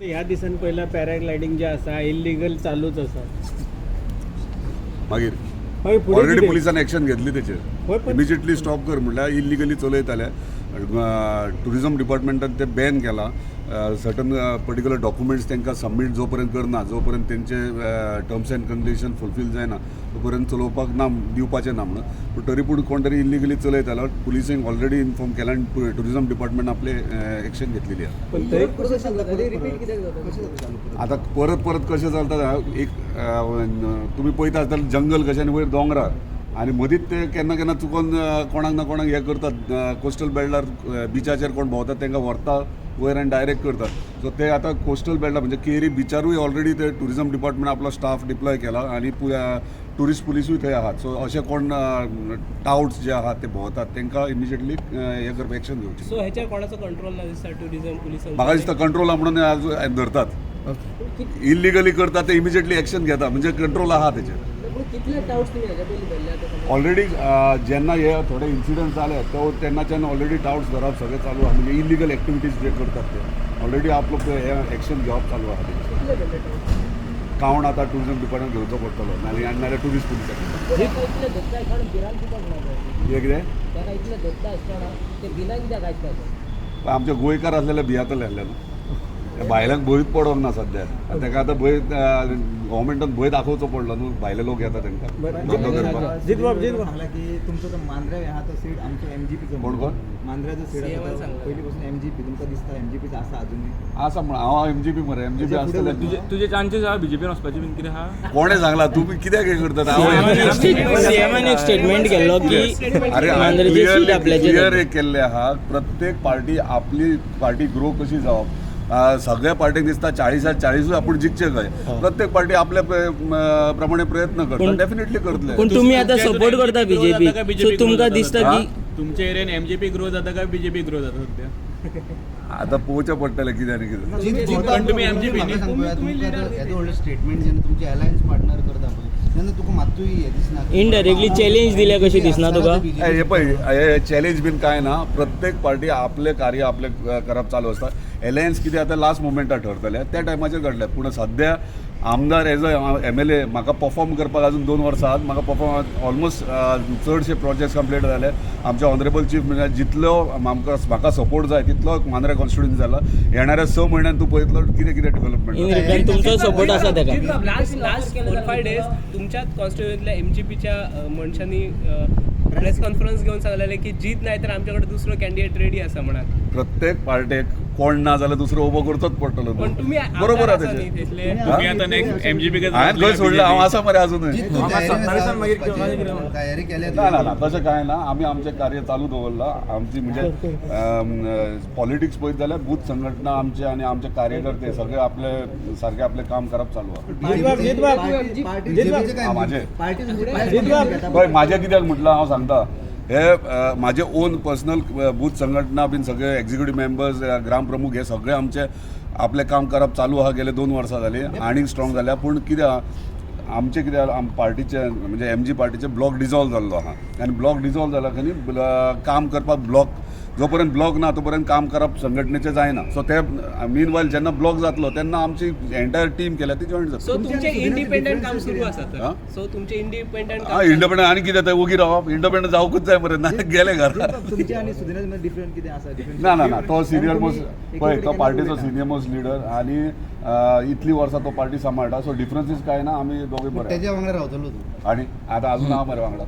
ह्या दिसान पयला पॅराग्लायडींग जे आसा इल्लिगल चालूच आसा. मागीर मागीर फुडें ऑलरेडी कितें? पुलिसान एक्शन घेतली हय, तेचेर. पण- इमिजिएटली स्टॉप कर म्हणल्यार इल्लिगली चलयताले. टुरिजम डिपार्टमेंटान ते बॅन केला. सर्टन पर्टिक्युलर डॉक्युमेंट्स तांकां सबमीट जो पर्यंत करना, जो पर्यंत तेंचे टर्म्स एंड कंडिशन फुलफील जायना, तो पर्यंत चलोवपाक ना, दिवपाचें ना म्हणून. पूण तरी पूण कोण तरी इल्लिगली चलयतालो. पुलिसेंक ऑलरेडी इन्फॉर्म केला आनी टुरिजम डिपार्टमेंट आपले एक्शन घेतलेली आहा. पण थंय कशें चलता? रिपीट कित्याक जाता? कशें जाता चालू परत? आता परत परत कशें चलता, एक तुमी पळयता आसतले जंगल कशें आनी वयर दोंगरार आनी मदींच ते केन्ना केन्ना चुकोन कोणाक ना कोणाक हें करतात. कोस्टल बेल्टार बिचाचेर कोण भोंवतात तांकां व्हरता वयर आनी डायरेक्ट करतात. सो ते आतां कोस्टल बेल्टार म्हणजे केरी बिचारूय ऑलरेडी ते टुरिजम डिपार्टमेंट आपलो स्टाफ डिप्लॉय केला आनी टुरिस्ट पुलिसूय थंय आहात. सो अशे कोण टावट्स जे आहात ते भोंवतात तांकां इमिजिएटली हें करप, एक्शन घेवची. सो हेच्यार कोणाचो कंट्रोल ना दिसता टुरिझम पुलिसांचो? म्हाका दिसता कंट्रोल आहा म्हणून आज धरतात. इलिगली करतात ते इमिजिएटली एक्शन घेता, म्हणजे कंट्रोल आहा तेचेर. पूण कितले टावट्स तुमी हेच्या पयलीं धरले आतां? ऑलरेडी जेन्ना हे थोडे इन्सिडंट जाले तो तेन्नाच्यान ऑलरेडी टावट्स धरप सगळें चालू आहा. म्हणजे इलिगल एक्टिविटीज जे करतात ते ऑलरेडी आपलो हे एक्शन घेवप चालू आहा तेचेर. कितले धरले टावट्स? कावण आतां टुरिजम डिपार्टमेंट घेवचो पडटलो, नाल्यार नाल्यार टुरिस्ट पुलिसाक. ताका इतले धरता कारण भिरांत कित्याक ना पळय? हे कितें? ताका इतले धरता आसतना ते भिना कित्याक आयकता? आमचे गोंयकार आसलेले भियातले आसले न्हू. त्या भायल्यांक भंयच पडोंक ना सद्या. आनी ताका आतां भंय गव्हर्मेंटान भंय दाखोवचो पडलो न्हू, भायले लोक येता तांकां धंदो करपाक. जितबाब, जितबाब. सांगला की तुमचो तो मांद्र्या आहा तो सीट आमचो एमजीपीचो. कोण कोण? मांद्र्याचो सीट CM आसा तो सांगला. पयलीं पासून एमजीपी तुमकां दिसता, एमजीपीचो आसा अजुनूय? आसा म्हण हांव एमजीपी मरे, एमजीपी तेच्या फुडें आसतले. वचून तुजे चान्सेस आहा बीजेपीन वचपाचे बीन कितें आहा? कोणें सांगला? तुमी कित्याक हें करतात? हांव सीएमान एक स्टेटमेंट केल्लो की अरे, मांद्रेची सीट आपल्याची. क्लियर एक केल्लें आहा. प्रत्येक पार्टी आपली पार्टी ग्रो कशी जावप. सगळ्या पार्टीक दिसता 40 40ूय आपूण जिखचे खंय. प्रत्येक पार्टी आपल्या प्रमाणे प्रयत्न करता, डेफिनेटली करतले. पूण तुमी आतां तुमच्या सपोर्ट करता हितून MGP grow BJP, जाता काय सो BJP तुमकां grow दिसता जाता? की तुमच्या एरियन एमजीपी ग्रो जाता काय बीजेपी ग्रो जाता सध्या? आतां पळोवचें पडटलें कितें आनी कितें. पण तुमी MGP न्ही? येदो व्हडलो स्टेटमेंट जेन्ना तुमचे अलायन्स पार्टनर करता पळय तेन्ना तुका मात्तूय हें दिसना? Indirectly challenge दिल्या कशी दिसना तुका? ए, हे पळय, हे चॅलेंज बीन कांय ना. प्रत्येक पार्टी आपलें कार्य आपलें करप चालू आसता. एलायन्स कितें आतां लास्ट मुमेंटार ठरतलें, त्या टायमाचेर घडलें. पूण सद्या आमदार एज अ एमएलए म्हाका परफॉर्म करपाक अजून 2 वर्सां आहात. म्हाका परफॉर्म ऑलमोस्ट चडशे प्रोजेक्ट्स कंप्लीट जाले. आमचे ऑनरेबल चीफ मिनिस्टर जितलो आमकां म्हाका सपोर्ट जाय तितलो मांद्रे कॉन्स्टिट्युएन्सी जाला. येणाऱ्या 6 म्हयन्यान तूं पळयतलो कितें कितें डेव्हलपमेंट. इन रिटर्न तुमचो सपोर्ट आसा तेका. लास्ट लास्ट 4-5 डेज तुमच्याच कॉन्स्टिट्युएन्सीतल्या एमजीपीच्या मनशांनी प्रेस कॉन्फरन्स घेवन सांगलेले की जीत नाही तर आमच्याकडे दुसरो कॅन्डिडेट रेडी आसा म्हणान. प्रत्येक पार्टेक कोण ना जाल्यार दुसरो उबो करचोच पडटलो. पण तुम्ही बरोबर आमदार आहा आसा तेजें. न्ही थंयसले. तुमी आतां नेक्स्ट एमजीपी हांवें खंय सोडलें? हांव आसा मरे अजुनूय. जीत तूं तयारेन आसा वचपाची? तयारी केल्या? ना ना ना, तशें कांय ना. आमी आमचें कार्य चालू दवरलां. आमची म्हणजे पॉलिटिक्स पळयत जाल्यार बूथ संघटना आमचे आनी आमचे कार्यकर्ते सगळे आपले सारके आपलें काम करप चालू आहा. जितबाब, जितबाब. बीजेपीचें काय? हा, माझे. पार्टी जितबाब. पळय, म्हाजें कित्याक म्हटलां हांव सांगता. हे म्हाजे ओन पर्सनल बूथ संघटना बीन सगळे एक्झिक्युटीव मेंबर्स, ग्रामप्रमुख हे सगळे आमचे आपलें काम करप चालू आहा. गेले 2 वर्सां जालीं आनीक स्ट्रॉंग जाल्या. पूण कितें आहा, आमचें कितें आहा, पार्टीचे म्हणजे एमजी पार्टीचे ब्लॉक डिजॉल्व जाल्लो आहा आनी ब्लॉक डिजॉल्व जाला खंय काम करपाक ब्लॉक जो पर्यंत ब्लॉक ना तो पर्यंत काम करप संघटनेचें जायना. सो ते मीन वायल जेन्ना ब्लॉक जातलो तेन्ना आमची एंटायर टीम केल्या ती जॉयन जातली. सो तुमचे इंडिपेंडंट काम सुरू आसा हा? तर, सो तुमचे इंडिपेंडंट हा, काम इंडिपेंडंट आनी कितें तें ओगी रावप? इंडिपेंडंट जावंकूच जाय मरे, ना गेले घरा. तुमचे आनी सुदिनाचे मदीं डिफरंट कितें आसा, डिफरंट? ना ना ना, तो सिनियर मोस्ट पळय, तो पार्टीचो सिनियर मोस्ट लिडर आनी इतली वर्सां तो पार्टी सांबाळटा. सो डिफरन्सीस काय ना, आमी दोगूय बरे. तेज्या वांगडा रावतलो तूं? आनी आतां अजून हांव मरे वांगडा.